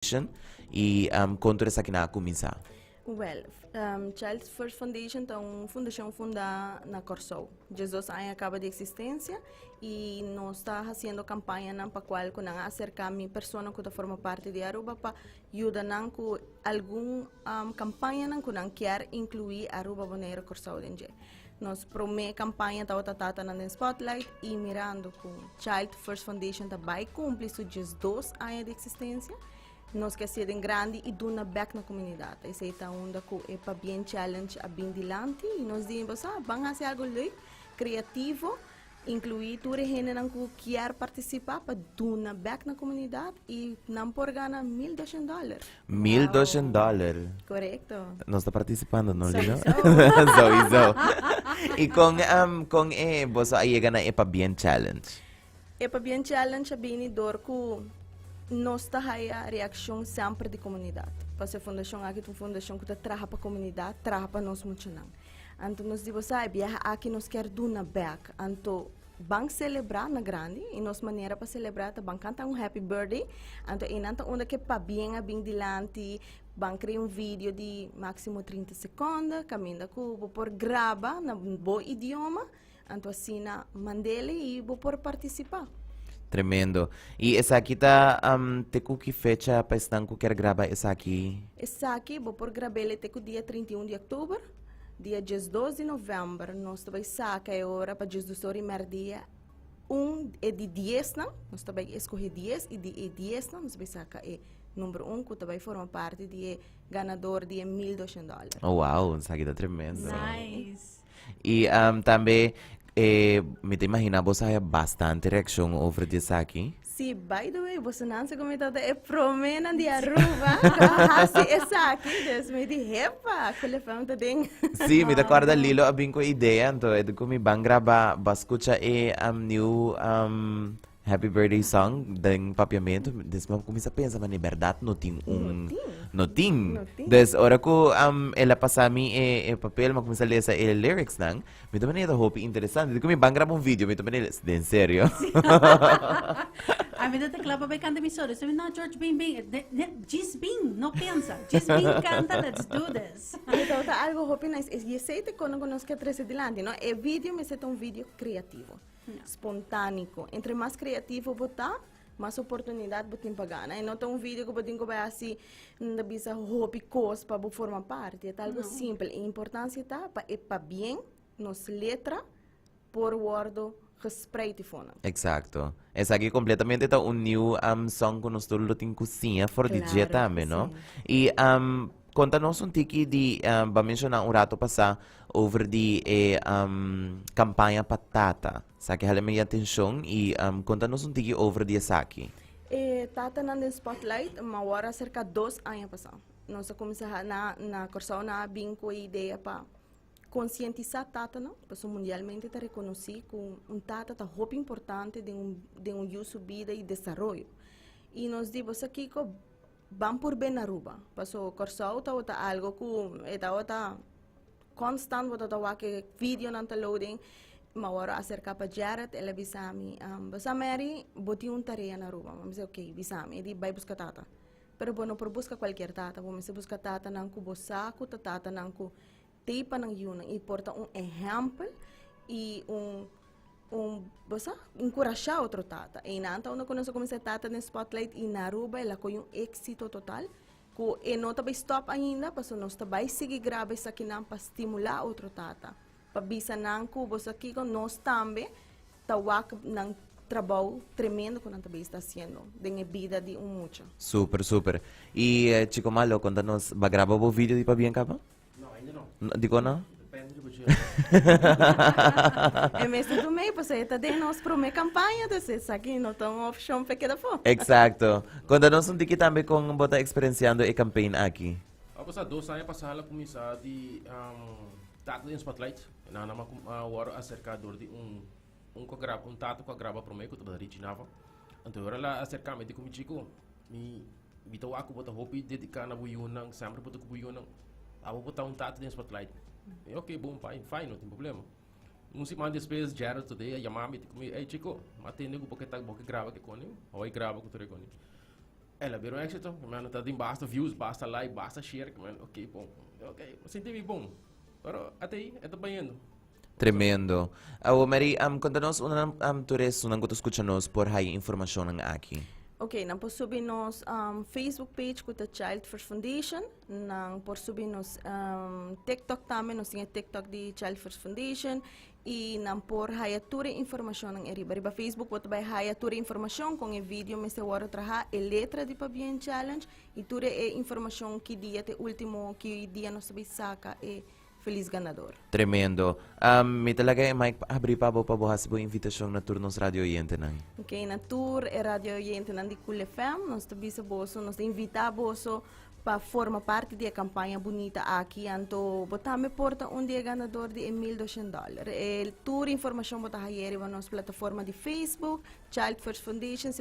Foundation y con tur esaki nan a cuminsa? Well, Child First Foundation ta un fundacion funda na Corsou. 12 aña caba di existencia y nos ta haciendo campañanan pa cual cu nan a acerca mi persona cu ta forma parti di Aruba pa yuda nan cu algun campañanan cu nan kier inclui Aruba, Bonaire, Corsou den dje. Nos prome campaña tabata Tatanan den Spotlight y mirando cu Child First Foundation ta bay cumpli su 12 aña di existencia, nos ke hacié den grandi y duna bek na comunidad. Esey ta unda cu e Pabien Challenge a bin dilanti y nos di, bo sa, ban haci algo leuk, creativo, inclui tur e hendenan cu kier participa pa duna bek na comunidad y nan por gana $1200. $1200? Corecto. Nos ta participando, no, Lilo? Sowieso. Sowieso. Y con e boso a yega na e Pabien Challenge? E Pabien Challenge a bini door cu nos ta haya reaccion semper di comunidad. Pasobra e fundacion aki ta un fundacion cu ta traha pa comunidad, traha pa nos muchanan. Anto nos di bo sa e biaha aki nos kier duna bek. Anto ban celebra na grandi y nos manera pa celebra ta ban canta un happy birthday. Anto eynan ta unda ke pabien a bin dilanti, ban crea un video di maximo 30 seconde caminda cu bo por graba na bo idioma. Anto asina mandele y bo por participa. Tremendo. Y esaki ta te cu ki fecha pa esnan cu kier graba esaki? Esaki bo por grabele te cu dia 31 di october. Dia 12 di november nos ta bay saca e ora pa 12 ora y merdia un e di diesnan, nos ta bay escoge dies y di e diesnan nos ta bay saca e number un cu ta bay forma parti di e ganador di e $1200. Oh wow, esaki ta tremendo. Nice. Y tambe mi ta imagina bo sa haya bastante reaccion over di esaki. Sí, by the way, boso nan sa cu mi tabata e promenan di Aruba cu a haci esaki, dus mi di, hepa, Cool FM ta den. Sí, mi ta corda Lilo a bin cu e idea, anto e di cu mi ban graba, bo a scucha e new Happy birthday song den papiamento, despues mi cuminsa pensa, ma di berdad no tin un, no tin. Des ora cu el a pasa mi e papel, mi a cuminsa lesa e lyrics nan, mi ta manera ta hopi interesante. Di cu mi ban graba un video, mi ta manera, den serio? Ami ta kla pa bay canta mi solo. Esei mi, no George, bin, bin. Djis bin, no pensa. Djis bin canta, let's do this. Mi tabata algo hopi nice. Y esei ta kono cu nos ke trece dilanti, no? E video mester ta un video creativo. Spontániko. Entre mas kreativo bo ta, mas oportunidat bo tin pa gana. E no ta un video ku bo tin ku bai hasi, nan ta bisa hopi kos pa bo forma parti. E ta algu simpel. E importansia ta pa e pabien nos letra por wòrdu gespreid di fonan. Exacto. Esaki completamente ta un new song ku nos tur lo tin ku siña for di dje tambe, no? I konta nos un tiki di, bo a menshoná un rato pasá Over di e campaña pa tata. Esaki hala mi atencion y conta nos un tiki over di esaki. E tatanan den spotlight ma wor acerca 2 aña pasa. Nos a cuminsa na na Corsou nan a bin cu e idea pa concientisa tatanan, pasobra mundialmente ta reconoci cu un tata ta hopi importante den un den un yu su bida y desaroyo. Y nos di bo sa kico? Ban purbe na Aruba, paso Corsou tabata algo cu e tabata constant bo tabata wak e videonan ta loading, mi a wòrdu aserká pa Jared, el a bisa mi, bo sa Mary, bo tin un tarea na Aruba, mi bisa ok, bisa mi, e di bai buska tata, pero bo no por buska kualkier tata, bo mester buska tatanan ku bo sa ku ta tatanan ku Tei pa nan yunan i por ta un ehèmpel i un un bo sa enkurashá otro tata. Einan ta unda ku nos a kuminsá tata den spotlight i na Aruba el a kohe un éksito total ku e no ta bai stòp ainda pasobra nos ta bai sigui graba esakinan pa stimulá otro tata, pa bisa nan ku bo sa kiko nos tambe ta wak nan trabou tremendo ku nan ta bai sta hasiendo den e bida di un mucha. Super super. I Chico Malo konta nos ba graba bo video di pabien kaba? No, ainda no. No, dikon no? Depende di boche. E mester tu mee, pasobra e ta den nos prome campaña, dus esaki no ta un opcion pa e keda afó. Exacto. Konta nos un tiki tambe kon bo ta experienciando e campaign aki. A pasa 2 aña pasa la cuminsa di Tata den Spotlight. Nan a a wòrdu acerca dor di un un ku a graba un tata ku a graba prome ku tabata Richie Nava. Anto ora el a acerca mi di ku mi chico mi Mi ta wak ku bo ta hopi dediká na bo yunan, semper bo ta ku bo yunan. Abo bo ta un tata den spotlight. Mi, ok, bon, fine, fine, no tin problema. Un siman despues, Gerald Today a yama mi, di ku mi, hey chico, mi a tende ku bo ke ta, bo ke graba ke koni, hoi graba ku tur e koni. El a bira un éxito, man, ta tin basta views, basta like, basta share, man, ok, bon. Ok, sinti mi bon. Pero ata ei, e ta bayendo. Tremendo. Awo Mary, konta nos unda nan tur esunnan ku ta skucha nos por haya informashonnan aki. Ok, nan por subi nos Facebook page ku ta Child First Foundation. Nan por subi nos TikTok tambe, nos tin e TikTok di Child First Foundation. I nan por haya tur e informashonnan eriba. Riba Facebook bo ta bai haya tur e informashon kon e video mester wòrdu traha, e letra di Pabien Challenge i tur e informashon ki dia ta e ultimo, ki dia nos ta bai saka e felis ganador. Tremendo. Mi ta laga e mic abri pa bo pa bo hasi bo invitashon na tur nos radio oyentenan. Ok, na tur e radio oyentenan di Cool FM, nos ta bisa boso, nos ta invita boso pa forma parti di e campaña bunita aki, anto bo tambe por ta un di e ganador di e $1200. E tur informacion bo ta haya riba nos plataforma di Facebook, Child First Foundation.